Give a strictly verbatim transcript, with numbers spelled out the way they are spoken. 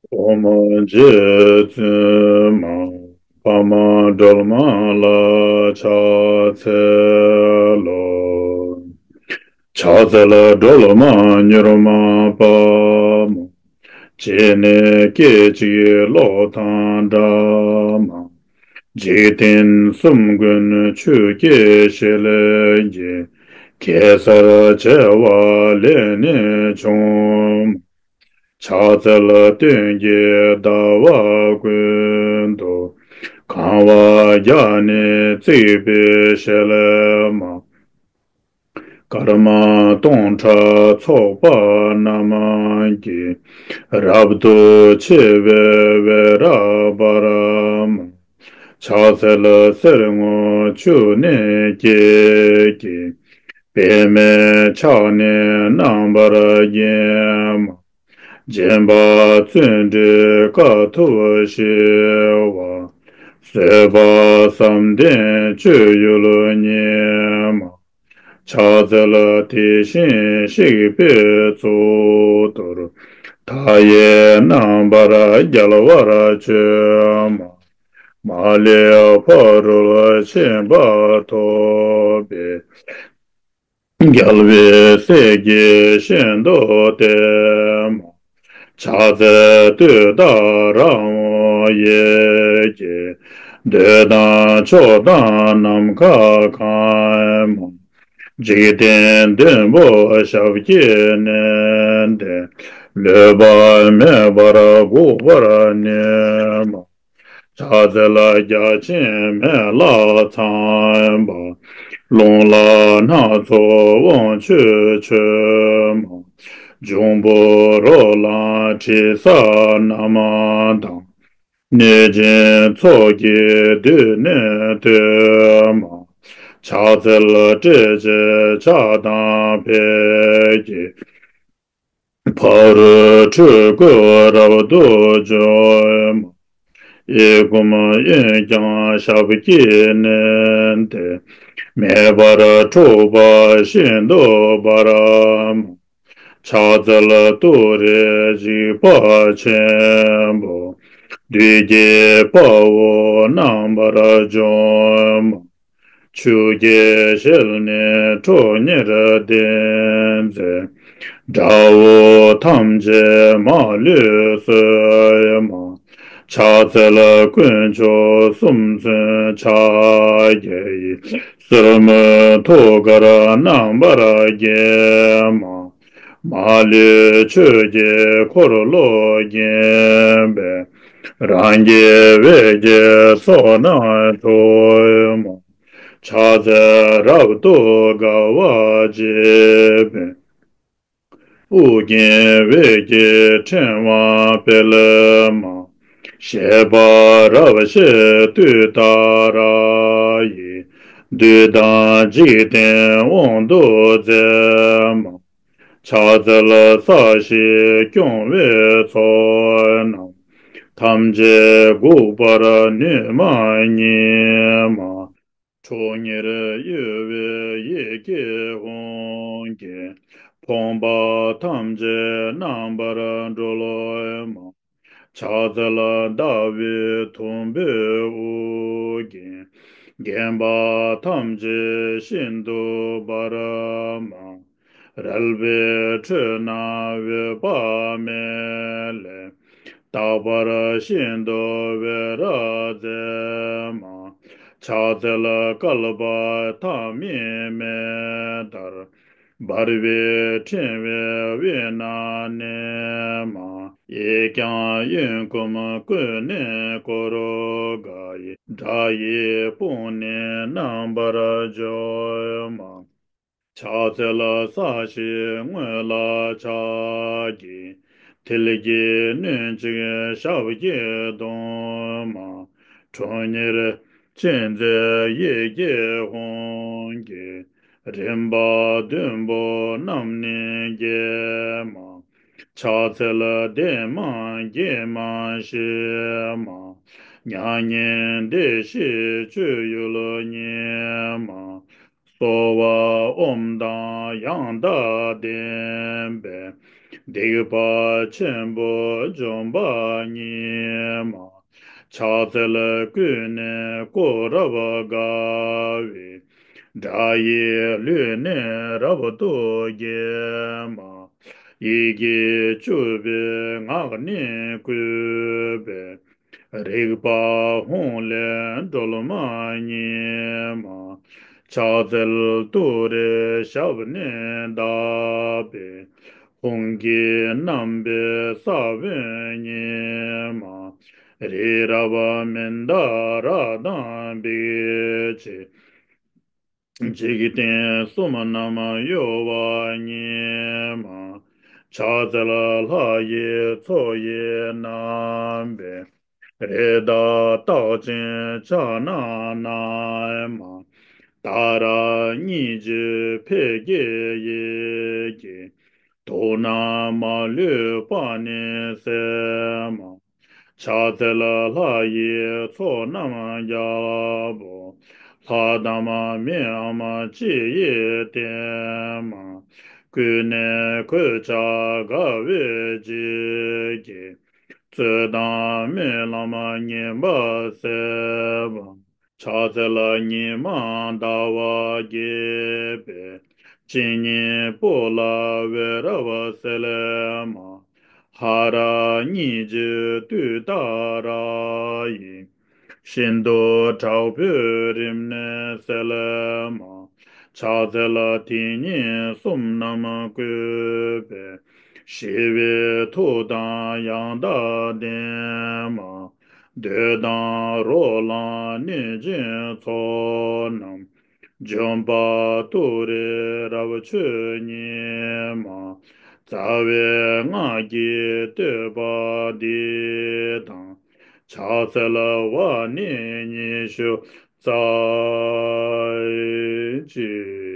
ཨོཾ་རྗེ་བཙུན་མ་འཕགས་མ་སྒྲོལ་མ་ལ་ཕྱག་འཚལ་ལོ། ཕྱག་འཚལ་སྒྲོལ་མ་མྱུར་མ་དཔའ་མོ། སྤྱན་ནི་སྐད་ཅིག་གློག་དང་འདྲ་མ། འཇིག་རྟེན་གསུམ་མགོན་ཆུ་སྐྱེས་ཞལ་གྱི། གེ་སར་བྱེ་བ་ལས་ནི་བྱུང་། ཕྱག་འཚལ་སྟོན་ཀའི་ཟླ་བ་ཀུན་ཏུ། གང་བ་བརྒྱ་ནི་བརྩེགས་པའི་ཞལ་མ། སྐར་མ་སྟོང་ཕྲག་ཚོགས་པ་རྣམས་ཀྱིས། རབ་ཏུ་ཕྱེ་བའི་འོད་རབ་འབར་མ། ཕྱག་འཚལ་གསེར་སྔོ་ཆུ་ནས་སྐྱེས་ཀྱི། པདྨས་ཕྱག་ནི་རྣམ་པར་བརྒྱན་མ། སྦྱིན་པ་བརྩོན་འགྲུས་དཀའ་ཐུབ་ཞི་བ། བཟོད་པ་བསམ་གཏན་སྤྱོད་ཡུལ་ཉིད་མ། ཕྱག་འཚལ་དེ་བཞིན་གཤེགས་པའི་གཙུག་ཏོར། མཐའ་ཡས་རྣམ་པར་རྒྱལ་བར་སྤྱོད་མ། མ་ལུས་ཕ་རོལ་ཕྱིན་པ་ཐོབ་པའི། རྒྱལ་བའི་སྲས་ཀྱིས་ཤིན་ཏུ་བསྟེན་མ། ཕྱག་འཚལ་བསྟོད་ལྡག་རང་དབང་ཡིད་ཀྱིས། འདོད་དང་ཕྱོགས་དང་ནམ་མཁའ་གང་མ། འཇིག་རྟེན་བདུན་པོ་ཞབས་ཀྱིས་མནན་ཏེ། ལུས་པ་མེད་པར་འགུགས་པར་ནུས་མ། ཕྱག་འཚལ་རྒྱ་ཆེན་མེ་ལྷ་ཚངས་པ། རླུང་ལྷ་སྣ་ཚོགས་དབང་ཕྱུག་མཆོད་མ། འབྱུང་པོ་རོ་ལངས་དྲི་ཟ་རྣམས་དང་། གནོད་སྦྱིན་ཚོགས་ཀྱིས་མདུན་ནས་བསྟོད་མ། ཕྱག་འཚལ་སྤྲོས་བཅས་ཕྱག་དང་ཕཊ་ཀྱིས། ཕ་རོལ་འཁྲུལ་རྐུ་རབ་ཏུ་སྦྱོང་མ། གཡས་བསྐུམ་གཡོན་བརྐྱང་ཞབས་ཀྱིས་མནན་ཏེ། མེ་འབར་འཁྲུགས་པ་ཤིན་ཏུ་འབར་མ། ཕྱག་འཚལ་ཏུ་རེའི་འཇིགས་པ་ཆེན་པོ། བདུད་ཀྱི་དཔའ་བོ་རྣམ་པར་འཇོམས་མ། ཆུ་སྐྱེས་ཞལ་ནི་ཁྲོ་གཉེར་ལྡན་མཛད། དགྲ་བོ་ཐམས་ཅད་མ་ལུས་གསོད་མ། ཕྱག་འཚལ་དཀོན་མཆོག་གསུམ་མཚོན་ཕྱག་རྒྱ་ཡིས། སོར་མོས་ཐུགས་ཀར་རྣམ་པར་བརྒྱན་མ། མ་ལུས་ཆོས་ཀྱི་འཁོར་ལོས་བརྒྱན་པའི། རང་རྒྱལ་འོད་ཀྱི་ཚོགས་རྣམས་འཁྲུགས་མ། ཕྱག་འཚལ་རབ་ཏུ་དགའ་བ་བརྗིད་པའི། དབུ་རྒྱན་འོད་ཀྱི་ཕྲེང་བ་སྤེལ་མ། བཞད་པ་རབ་བཞད་དུས་ལྟར་ཡིས། བདུད་དང་འཇིག་རྟེན་དབང་དུ་མཛད་མ། ཕྱག་འཚལ་ས་གཞི་སྐྱོང་བའི་ཚོགས་རྣམས། ཐམས་ཅད་འགུགས་པར་ནུས་མ་ཉིད་མ། ཁྲོ་གཉེར་གཡོ་བའི་ཡི་གེ་ཧཱུྃ་གིས། ཕོངས་པ་ཐམས་ཅད་རྣམ་པར་སྒྲོལ་མ། ཕྱག་འཚལ་ཟླ་བའི་དུམ་བུས་དབུ་བརྒྱན། བརྒྱན་པ་ཐམས་ཅད་ཤིན་ཏུ་འབར་མ། རལ་པའི་ཁྲོད་ན་འོད་དཔག་མེད་ལས། རྟག་པར་ཤིན་ཏུ་འོད་རབ་མཛད་མ། ཕྱག་འཚལ་བསྐལ་པ་མཐའ་མེད་མེ་ལྟར། འབར་བའི་ཕྲེང་བའི་དབུས་ན་གནས་མ། གཡས་བརྐྱང་གཡོན་བསྐུམ་ཀུན་ནས་བསྐོར་དགའི། དགྲ་ཡི་དཔུང་ནི་རྣམ་པར་འཇོམས་མ། ཕྱག་འཚལ་ས་གཞིའི་ངོས་ལ་ཕྱག་གི། མཐིལ་གྱིས་བསྣུན་ཅིང་ཞབས་ཀྱིས་བརྡུང་མ། ཁྲོ་གཉེར་ཅན་མཛད་ཡི་གེ་ཧཱུྃ་གིས། རིམ་པ་བདུན་པོ་རྣམས་ནི་འགེམས་མ། ཕྱག་འཚལ་བདེ་མ་དགེ་མ་ཞི་མ། མྱ་ངན་འདས་ཞི་སྤྱོད་ཡུལ་ཉིད་མ། གསོལ་བ་ཨོཾ་དང་ཡང་དག་ལྡན་པས། སྡིག་པ་ཆེན་པོ་འཇོམས་པ་ཉིད་མ། ཕྱག་འཚལ་ཀུན་ནས་བསྐོར་རབ་དགའ་བའི། དགྲ་ཡི་ལུས་ནི་རབ་ཏུ་འགེམས་མ། ཡི་གེ་བཅུ་པའི་ངག་ནི་བཀོད་པའི། རིག་པ་ཧཱུྃ་ལས་སྒྲོལ་མ་ཉིད་མ། ཕྱག་འཚལ་ཏུ་རེའི་ཞབས་ནི་བརྡབས་པའི། ཧཱུྃ་གི་རྣམ་པའི་ས་བོན་ཉིད་མ། རི་རབ་མནྡ་ར་དང་འབིགས་བྱེད། འཇིག་རྟེན་གསུམ་རྣམས་གཡོ་བ་ཉིད་མ། ཕྱག་འཚལ་ལྷ་ཡི་མཚོ་ཡི་རྣམ་པའི། རི་དྭགས་རྟགས་ཅན་ཕྱག་ན་བསྣམས་མ། ཏཱ་ར་གཉིས་བརྗོད་ཕཊ་ཀྱི་ཡི་གེ། དུག་རྣམས་མ་ལུས་པ་ནི་སེལ་མ། ཕྱག་འཚལ་ལྷ་ཡི་ཚོགས་རྣམས་རྒྱལ་པོ། ལྷ་དམ་མི་འམ་ཅི་ཡིས་བསྟེན་མ། ཀུན་ནས་གོད་ཆག་དགའ་བའི་བརྗིད་ཀྱིས། རྩོད་དང་རྨི་ལམ་ངན་པ་སེལ་མ། ཕྱག་འཚལ་ཉི་མ་ཟླ་བ་རྒྱས་པའི། སྤྱན་གཉིས་པོ་ལ་འོད་རབ་གསལ་མ། ཧ་ར་གཉིས་བརྗོད་ཏུཏྟཱ་ར་ཡིས། ཤིན་ཏུ་དྲག་པོའི་རིམས་ནད་སེལ་མ། ཕྱག་འཚལ་དེ་ཉིད་གསུམ་རྣམས་བཀོད་པའི། ཞི་བའི་མཐུ་དང་ཡང་དག་ལྡན་མ། འདོད་དང་རོ་ལངས་གནོད་སྦྱིན་ཚོགས་རྣམས། འཇོམས་པ་ཏུ་རེ་རབ་མཆོག་ཉིད་མ། རྩ་བའི་སྔགས་ཀྱི་བསྟོད་པ་འདི་དང་། ཕྱག་འཚལ་བ་ནི་ཉི་ཤུ་རྩ་གཅིག